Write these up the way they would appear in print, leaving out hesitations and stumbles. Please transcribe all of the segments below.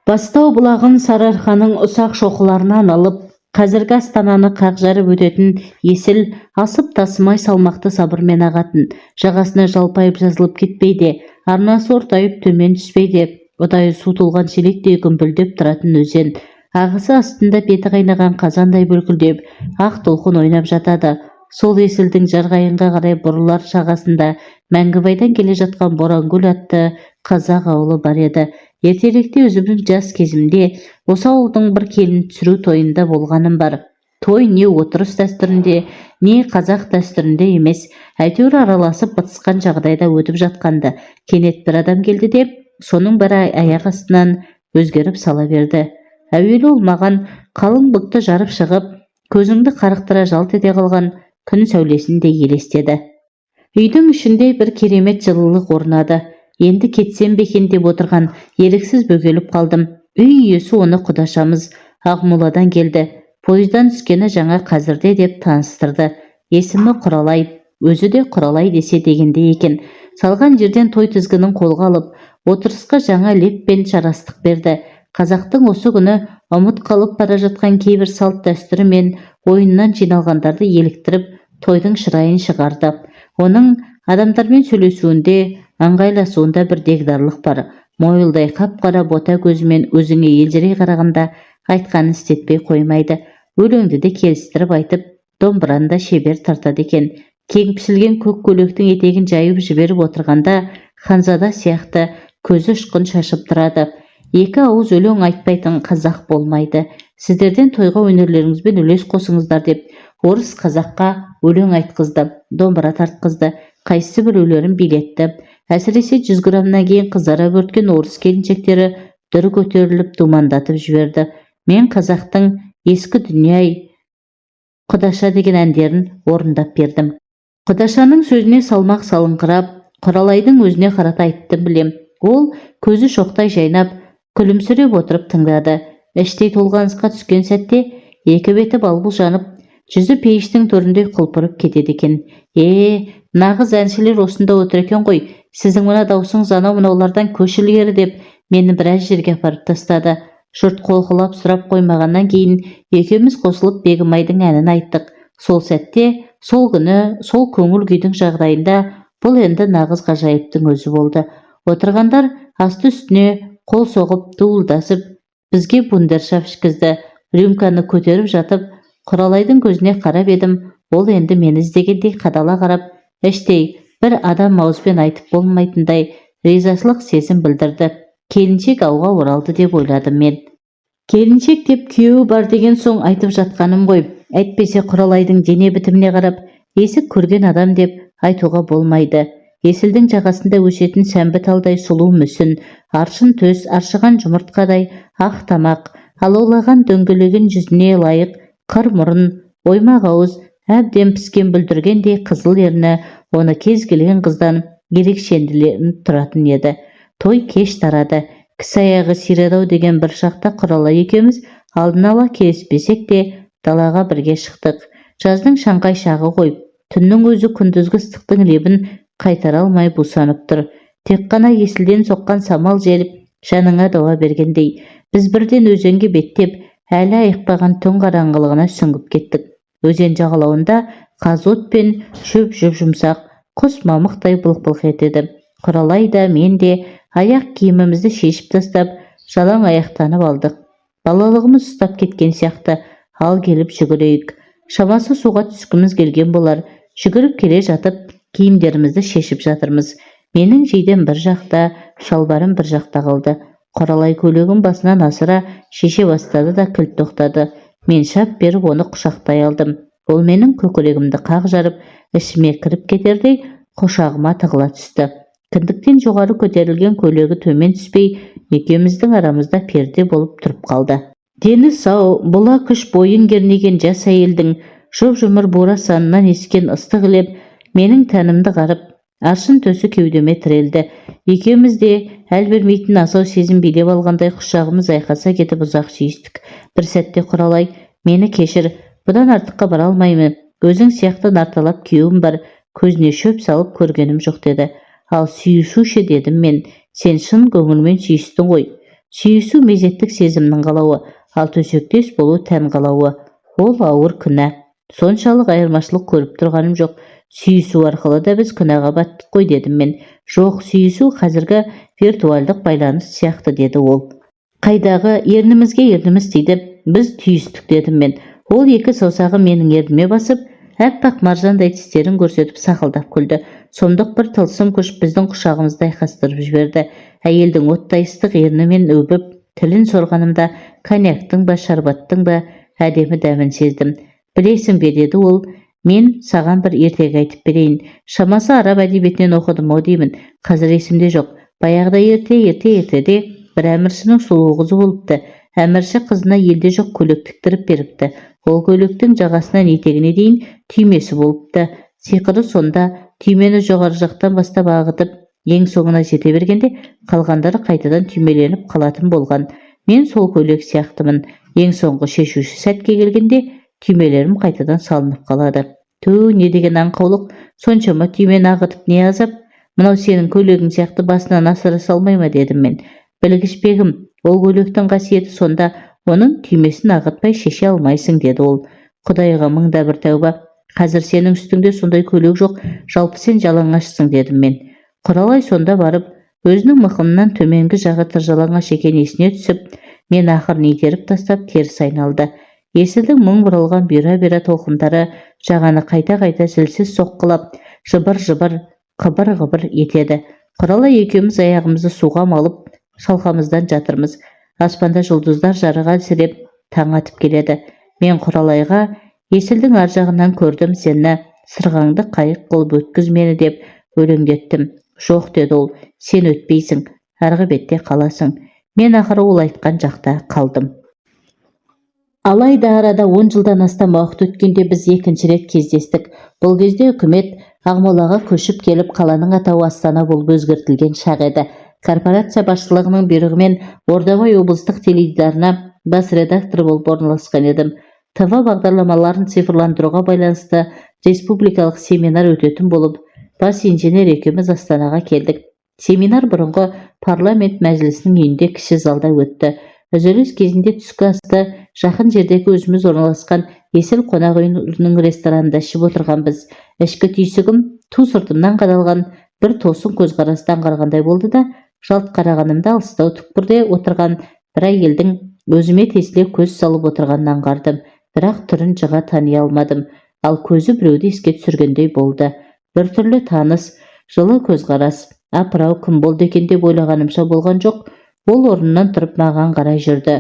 Бастау бұлағын Сарыарқаның ұсақ шоқыларынан алып, қазіргі Астананы қақ жарып өтетін Есіл асып-тасымай, салмақты сабырмен ағатын. Жағасына жалпайып жазылып кетпей де, арнасы ортайып төмен түспей де, ұдайы су толған шелектей гүмпілдеп тұратын өзен. Ағысы астында беті қайнаған қазандай бүлкілдеп, ақ толқын ойнап жатады. Сол Есілдің Жарқайыңға қарай бұрылар жағасында Мәңгібайдан келе жатқан Борангүл атты қазақ ауылы бар еді. Ертеректе, өзімнің жас кезімде, осы ауылдың бір келін түсіру тойында болғаным бар. Той не отырыс дәстүрінде, не қазақ дәстүрінде емес, әйтеуір араласып бытысқан жағдайда өтіп жатқанды. Кенет бір адам келді де, соның бәрі аяқ астынан өзгеріп сала берді. Әуелі ол маған қалың бұлтты жарып шығып, көзіңді қарықтыра жалт ете қалған күн сәулесіндей елестеді. Үйдің ішінде бір керемет жылылық орнады. Енді кетсем бе екен деп отырған еріксіз бөгеліп қалдым. Үй иесі оны «Құдашамыз, Ақмоладан келді, пойыздан түскені жаңа қазірде», – деп таныстырды. Есімі Құралай, өзі де құралай десе дегендей екен. Салған жерден той тізгінін қолға алып, отырысқа жаңа леп пен жарастық берді. Қазақтың осы күні ұмыт қалып бара жатқан кейбір салт дәстүрі мен ойыннан жиналғандарды еліктіріп, тойдың шырайын шығарды. Оның адамдармен сөйлесуінде, ыңғайласуында бір дегдарлық бар. Мойылдай қап-қара бота көзімен өзіңе елжірей қарағанда, айтқанын істетпей қоймайды. Өлеңді де келістіріп айтып, домбыраны да шебер тартады екен. Кең пішілген көк көйлектің етегін жайып жіберіп отырғанда, ханзада сияқты көзі ұшқын шашып тұрады. «Екі ауыз өлең айтпайтын қазақ болмайды. Сіздерден тойға өнерлеріңізбен үлес қосыңыздар», – деп, орыс қазаққа өлең айтқызды, домбыра тартқызды, қайсы біреулерін билетті. Әсіресе 100 граммнан кейін қызара бөрткен орыс келіншектері дүр көтеріліп, думандатып жіберді. Мен қазақтың «Ескі дүние-ай», «Құдаша» деген әндерін орындап бердім. Құдашаның сөзіне салмақ салыңқырап, Құралайдың өзіне қарата айттым білем. Ол көзі шоқтай жайнап, күлімсіреп отырып тыңдады. Іштей толғанысқа түскен сәтте екі беті балбұл жанып, жүзі пейіштің төріндей құлпырып кетеді екен. «Е, нағыз әншілер осында отыр екен ғой. Сіздің мына даусыңыз анау мынаулардан көш ілгері», – деп, мені біраз жерге апарып тастады. Жұрт қолқылап сұрап қоймағаннан кейін екеуміз қосылып Бегімайдың әнін айттық. Сол сәтте, сол күні, сол көңіл күйдің жағдайында бұл енді нағыз ғажайыптың өзі болды. Отырғандар асты үстіне қол соғып, дуылдасып, бізге вундершаф ішкізді. Рюмканы көтеріп жатып, Құралайдың көзіне қарап едім, ол енді мені іздегендей қадала қарап, іштей бір адам ауызбен айтып болмайтындай ризашылық сезім білдірді. Келіншек ауға оралды деп ойладым мен. Келіншек деп күйеуі бар деген соң айтып жатқаным ғой. Әйтпесе Құралайдың дене бітіміне қарап, есік көрген адам деп айтуға болмайды. Есілдің жағасында өсетін сәмбі талдай сұлу мүсін, аршын төс, аршыған жұмыртқадай ақ тамақ, алаулаған дөңгелеген жүзіне лайық қыр мұрын, оймақ ауыз, әбден піскен бүлдіргендей қызыл ерні оны кез келген қыздан ерекшеленіп тұратын еді. Той кеш тарады. Кісі аяғы сиреді ау деген бір шақта Құралай екеуміз алдын ала келіспесек те, далаға бірге шықтық. Жаздың шаңқай шағы ғой. Түннің өзі күндізгі ыстықтың лебін қайтара алмай бусанып тұр. Тек қана Есілден соққан самал жел жаныңа дауа бергендей. Біз бірден өзенге беттеп, әлі айықпаған түн қараңғылығына сүңгіп кеттік. Өзен жағалауында қазы пен шөп жұп-жұмсақ, құс мамықтай былқ-былқ етеді. Құралай да, мен де аяқ киімімізді шешіп тастап, жалаң аяқтанып алдық. Балалығымыз ұстап кеткен сияқты. Ал келіп жүгірейік. Шамасы, суға түскіміз келген болар. Жүгіріп келе жатып, киімдерімізді шешіп жатырмыз. Менің жейдем бір жақта, шалбарым бір жақта қалды. Құралай көйлегін басынан асыра шеше бастады да, кілт тоқтады. Мен шап беріп оны құшақтай алдым. Ол менің көкірегімді қақ жарып, ішіме кіріп кетердей құшағыма тығыла түсті. Кіндіктен жоғары көтерілген көйлегі төмен түспей, екеуміздің арамызда перде болып тұрып қалды. Дені сау, бұла күш бойын кернеген жас әйелдің жұп-жұмыр бура санынан ескен ыстық леп менің тәнімді қарып, аршын төсі кеудеме тірелді. Екеуміз де әл бермейтін асау сезім билеп алғандай, құшағымыз айқаса кетіп, ұзақ сүйістік. Бір сәтте Құралай: «Мені кешір, бұдан артыққа бара алмаймын. Өзің сияқты нарталап күйеуім бар, көзіне шөп салып көргенім жоқ», – деді. «Ал сүйісу ше?» – дедім мен. «Сен шын көңілмен сүйістің ғой». Сүйісу мезеттік сезімнің қалауы, ал төсектес болу тән қалауы. Ол ауыр күнә. Соншалық айырмашылық көріп тұрғаным жоқ. Сүйісу арқылы да біз күнәға баттық қой, дедім мен. Жоқ, сүйісу қазіргі виртуальдық байланыс сияқты, деді ол. Қайдағы, ернімізге ерніміз тиді, біз түйістік, дедім мен. Ол екі саусағын менің ерніме басып, аппақ маржандай тістерін көрсетіп, сақылдап күлді. Сұмдық бір тылсым күш біздің құшағымызды айқастырып жіберді. Әйелдің оттай ыстық ернімен өбіп, тілін сорғанымда коньяктың ба, шарбаттың ба әдемі дәмін сездім. Білесің бе, деді ол, мен саған бір ертегі айтып берейін. Шамасы, араб әдебиетінен оқыдым ау деймін, қазір есімде жоқ. Баяғыда, ерте, ерте, ертеде бір әміршінің сұлу қызы болыпты. Әмірші қызына елде жоқ көйлек тіктіріп беріпті. Ол көйлектің жағасынан етегіне дейін түймесі болыпты. Сиқыры сонда: түймені жоғары жақтан бастап ағытып, ең соңына жете бергенде, қалғандары қайтадан түймеленіп қалатын болған. Мен сол көйлек сияқтымын. Ең соңғы шешуші сәтке келгенде, түймелерім қайтадан салынып қалады. Түу, не деген аңқаулық! Соншама түймені ағытып не азап? Мынау сенің көйлегің сияқты басынан асыра салмай ма, дедім мен. Білгіш бегім, ол көйлектің қасиеті сонда: оның түймесін ағытпай шеше алмайсың, деді ол. Құдайға мың да бір тәуба, қазір сенің үстіңде сондай көйлек жоқ, жалпы сен жалаңашсың, дедім мен. Құралай сонда барып өзінің мықынынан төменгі жағы тыржалаңаш екені есіне түсіп, мен ақырын итеріп тастап, теріс айналды. Есілдің мың бұралған бұйра-бұйра толқындары жағаны қайта-қайта зілсіз соққылап, жыбыр-жыбыр, қыбыр-қыбыр етеді. Құралай екеуміз аяғымызды суға малып, шалқамыздан жатырмыз. Аспанда жұлдыздар жарығы әлсіреп, таң атып келеді. Мен Құралайға: «Есілдің ар жағынан көрдім сені, сырғаңды қайық қылып өткіз мені», – деп өлеңдеттім. Жоқ, деді ол, сен өтпейсің, арғы бетте қаласың. Мен ақыры ол айтқан жақта қалдым. Алайда арада 10 жылдан астам уақыт өткенде біз екінші рет кездестік. Бұл кезде үкімет Ақмолаға көшіп келіп, қаланың атауы Астана болып өзгертілген шақ еді. Корпорация басшылығының бұйрығымен Ордабай облыстық теледидарына бас редактор болып орналасқан едім. ТВ бағдарламаларын цифрландыруға байланысты республикалық семинар өтетін болып, бас инженер екеуміз Астанаға келдік. Семинар бұрынғы парламент мәжілісінің үйінде, кіші залда өтті. Үзіліс кезінде түскі асты жақын жердегі өзіміз орналасқан Есіл қонақ үйінің ресторанында ішіп отырғанбыз. Ішкі түйсігім ту сыртымнан қадалған бір тосын көзқарасты аңғарғандай болды да, жалт қарағанымда, алыстау түкпірде отырған бір әйелдің өзіме тесіле көз салып отырғанын аңғардым. Бірақ түрін жыға тани алмадым. Ал көзі біреуді еске түсіргендей болды. Біртүрлі таныс, жылы көзқарас. Апыр-ау, кім болды екен деп ойлағанымша болған жоқ, ол орнынан тұрып, маған қарай жүрді.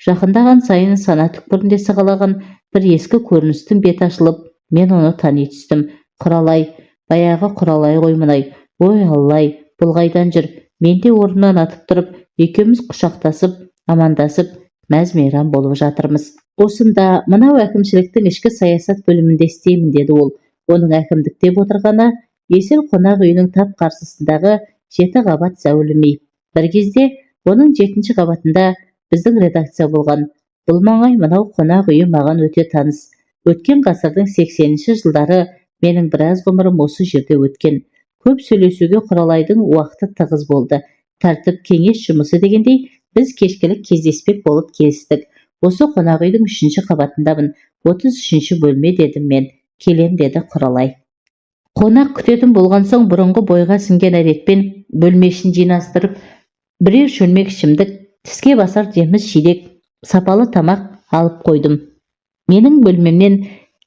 Жақындаған сайын сана түкпірінде сығалаған бір ескі көріністің беті ашылып, мен оны тани түстім. Құралай, баяғы Құралай ғой мынай! Ой, аллай, бұл қайдан жүр? Мен де орнымнан атып тұрып, екеуміз құшақтасып, амандасып, мәз-мейрам болып жатырмыз. Осында, мынау әкімшіліктің ішкі саясат бөлімінде істеймін, деді ол. Оның әкімдік деп отырғаны – Есіл қонақ үйінің тап қарсысындағы жеті қабат зәулім үй. Бір кезде оның жетінші қабатында біздің редакция болған. Бұл маңай, мынау қонақ үйі маған өте таныс. Өткен ғасырдың 80-ші жылдары менің біраз ғұмырым осы жерде өткен. Көп сөйлесуге Құралайдың уақыты тығыз болды. Тәртіп, кеңес жұмысы дегендей, біз кешкілік кездеспек болып келістік. Осы қонақ үйдің үшінші қабатындамын, 33-бөлме, дедім мен. Келем, деді Құралай. Қонақ күтетін болған соң, бұрынғы бойға сіңген әдетпен бөлме ішін жинастырып, бірер шөлмек ішімдік, тіске басар жеміс жидек, сапалы тамақ алып қойдым. Менің бөлмемнен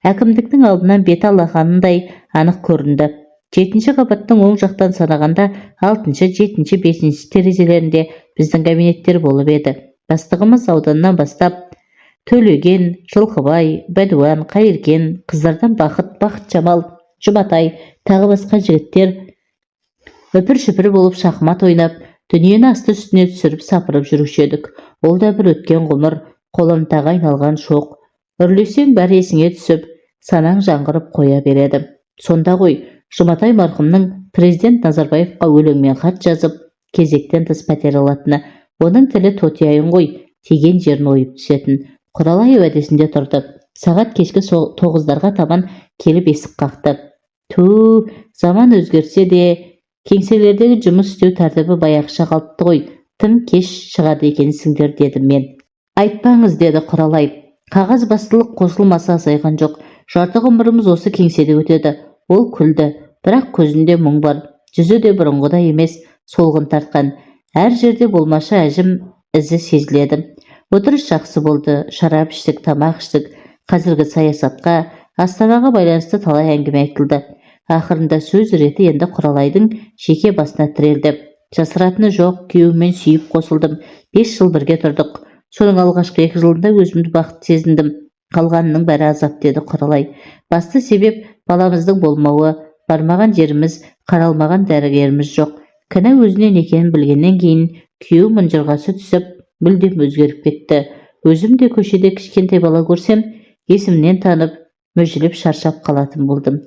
әкімдіктің алдынан беті алақанындай анық көрінді. Жетінші қабаттың оң жақтан санағанда алтыншы, жетінші, бесінші терезелерінде біздің кабинеттер болып еді. Бастығымыз ауданнан бастап Төлеген, Жылқыбай, Бәдуан, Қайыркен, қыздардан Бақыт, Бақытжамал, Жұматай, тағы басқа жігіттер үпір-шүпір болып шахмат ойнап, дүниені асты үстіне түсіріп, сапырып жүруші едік. Ол да бір өткен ғұмыр, қоламтаға айналған шоқ. Үрлесең, бәрі есіңе түсіп, санаң жаңғырып қоя береді. Сонда ғой Жұматай марқұмның президент Назарбаевқа өлеңмен хат жазып, кезектен тыс пәтер алатыны. Оның тілі тотияйын ғой, тиген жерін ойып түсетін. Құралай уәдесінде тұрды. Сағат кешкі 9-дарға таман келіп, есік қақты. Тү, заман өзгерсе де, кеңселердегі жұмыс істеу тәртібі баяғыша қалыпты ғой. Тым кеш шығады екенсіңдер, дедім мен. Айтпаңыз, деді Құралай. Қағазбастылық қосылмаса азайған жоқ. Жарты ғұмырымыз осы кеңседе өтеді. Ол күлді, бірақ көзінде мұң бар. Жүзі де бұрынғыдай емес, солғын тартқан. Әр жерде болмашы әжім ізі сезіледі. Отырыс жақсы болды. Шарап іштік, тамақ іштік. Қазіргі саясатқа, Астанаға байланысты талай әңгіме айтылды. Ақырында сөз реті енді Құралайдың жеке басына тірелді. Жасыратыны жоқ, күйеуіммен сүйіп қосылдым. 5 жыл бірге тұрдық. Соның алғашқы 2 жылында өзімді бақытты сезіндім. Қалғанының бәрі азап, деді Құралай. Басты себеп баламыздың болмауы. Бармаған жеріміз, қаралмаған дәрігеріміз жоқ. Кінә өзінен екенін білгеннен кейін күйеуім ұнжырғасы түсіп, мүлдем өзгеріп кетті. Өзім де көшеде кішкентай бала көрсем, есімнен танып, мүжіліп, шаршап қалатын болдым.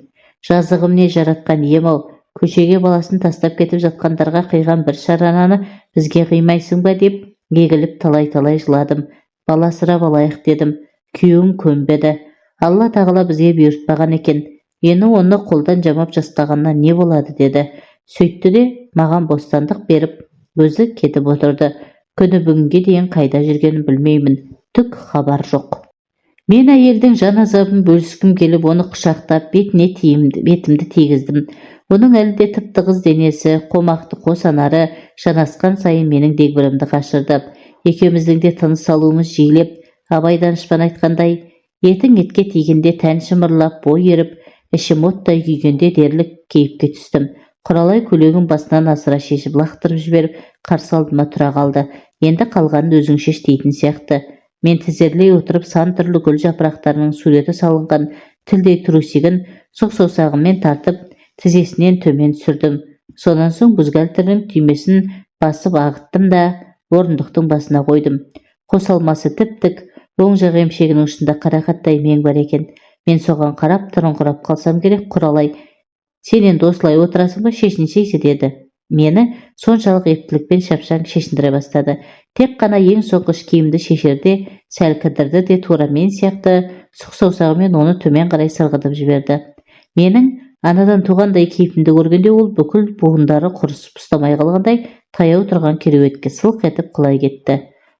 Жазығым не, жаратқан ием-ау, көшеге баласын тастап кетіп жатқандарға қиған бір шарананы бізге қимайсың ба деп егіліп талай-талай жыладым. Бала асырап алайық дедім. Күйеуім көнбеді. Алла тағала бізге бұйыртпаған екен. Енді оны қолдан жамап жастағаннан не болады, деді. Сөйтті де маған бостандық беріп, өзі кетіп отырды. Күні бүгінге дейін қайда жүргенін білмеймін. Түк хабар жоқ. Мен әйелдің жан азабын бөліскім келіп, оны құшақтап, бетіне тиімді, бетімді тигіздім. Оның әлі де тып-тығыз денесі, қомақты қос анары жанасқан сайын менің дегбірімді қашырды. Екеуміздің де тыныс алуымыз жиілеп, Абай данышпан айтқандай, етің етке тигенде тән шымырлап, бой еріп, ішім оттай күйгенде дерлік кейіпке түстім. Құралай көйлегін басынан асыра шешіп лақтырып жіберіп, қарсы алдыма тұра қалды. Енді қалғанын өзің шеш дейтін сияқты. Мен тізерлей отырып, сан түрлі гүл жапырақтарының суреті салынған тілдей трусигін сұқ саусағыммен тартып, тізесінен төмен түсірдім. Сонан соң бюстгальтерінің түймесін басып ағыттым да, орындықтың басына қойдым. Қос алмасы тіп-тік, оң жақ емшегінің ұшында қарақаттай мең бар екен. Мен соған қарап тұрыңқырап қалсам керек, Құралай: «Сен енді осылай отырасың ба, шешінсейші», – деді. Мені соншалық ептілікпен шапшаң шешіндіре бастады. Тек қана ең соңғы іш киімді шешерде сәл кідірді де, тура мен сияқты сұқ саусағымен оны төмен қарай сырғытып жіберді. Менің анадан туғандай кейпімді көргенде ол бүкіл буындары құрысып ұстамай қалғандай таяу тұрған кереуетке сылқ етіп құлай кетті.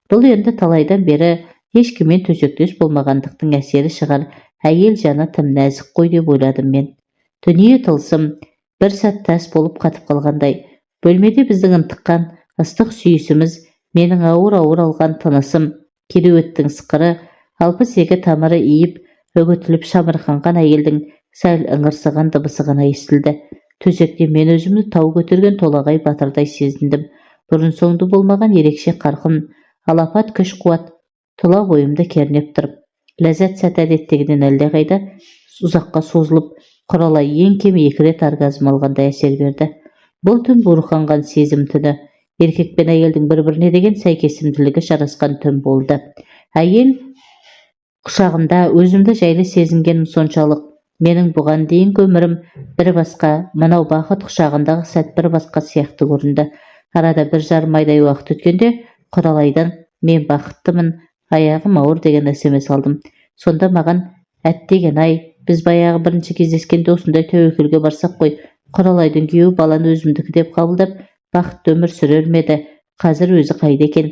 Бұл енді талайдан бері ешкіммен төсектес болмағандықтың әсері шығар, әйел жаны тым нәзік қой деп ойладым мен. Дүние тылсым, бір сәт тас болып қатып қалғандай. Бөлмеде біздің ынтыққан ыстық сүйісіміз, менің ауыр-ауыр алған тынысым, кереуеттің сықыры, 62 тамыры иіп үгітіліп шамырқанған әйелдің сәл ыңырсыған дыбысы ғана естілді. Төсекте мен өзімді тау көтерген толағай батырдай сезіндім. Бұрын-соңды болмаған ерекше қарқын, алапат күш-қуат тұла бойымды кернеп тұрып. Ләззат сәті әдеттегіден әлдеқайда ұзаққа созылып, Құралай ең кем екі рет оргазм алғандай әсер берді. Бұл түн буырқанған сезім түні, еркек пен әйелдің бір-біріне деген сәйкесімділігі жарасқан түн болды. Әйел құшағында өзімді жайлы сезінгенім соншалық, менің бұған дейінгі өмірім бір басқа, мынау бақыт құшағындағы сәт бір басқа сияқты көрінді. Арада 1,5 айдай уақыт өткенде Құралайдан «Мен бақыттымын, аяғым ауыр» деген СМС алдым. Сонда маған: «Әттеген-ай, біз баяғы бірінші кездескенде осындай тәуекелге барсақ қой, Құралайдың күйеуі баланы өзімдікі деп қабылдап, бақытты өмір сүрер ме еді? Қазір өзі қайда екен?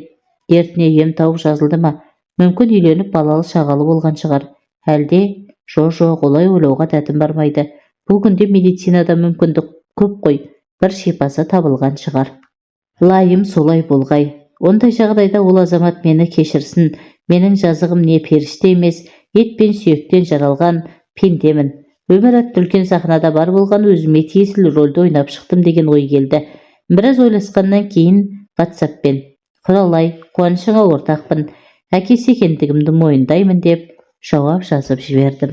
Дертіне ем тауып жазылды ма? Мүмкін, үйленіп, балалы шағалы болған шығар. Әлде жоқ, олай ойлауға дәтім бармайды. Бұл күнде медицинада мүмкіндік көп қой, бір шипасы табылған шығар. Лайым солай болғай. Ондай жағдайда ол азамат мені кешірсін. Менің жазығым не, періште емес, ет пен сүйектен жаралған пендемін. Өмір атты үлкен сахнада бар болған өзіме тиесілі рөлді ойнап шықтым» деген ой келді. Біраз ойласқаннан кейін ватсаппен: «Құралай, қуанышыңа ортақпын, әкесі екендігімді мойындаймын», – деп жауап жазып жібердім.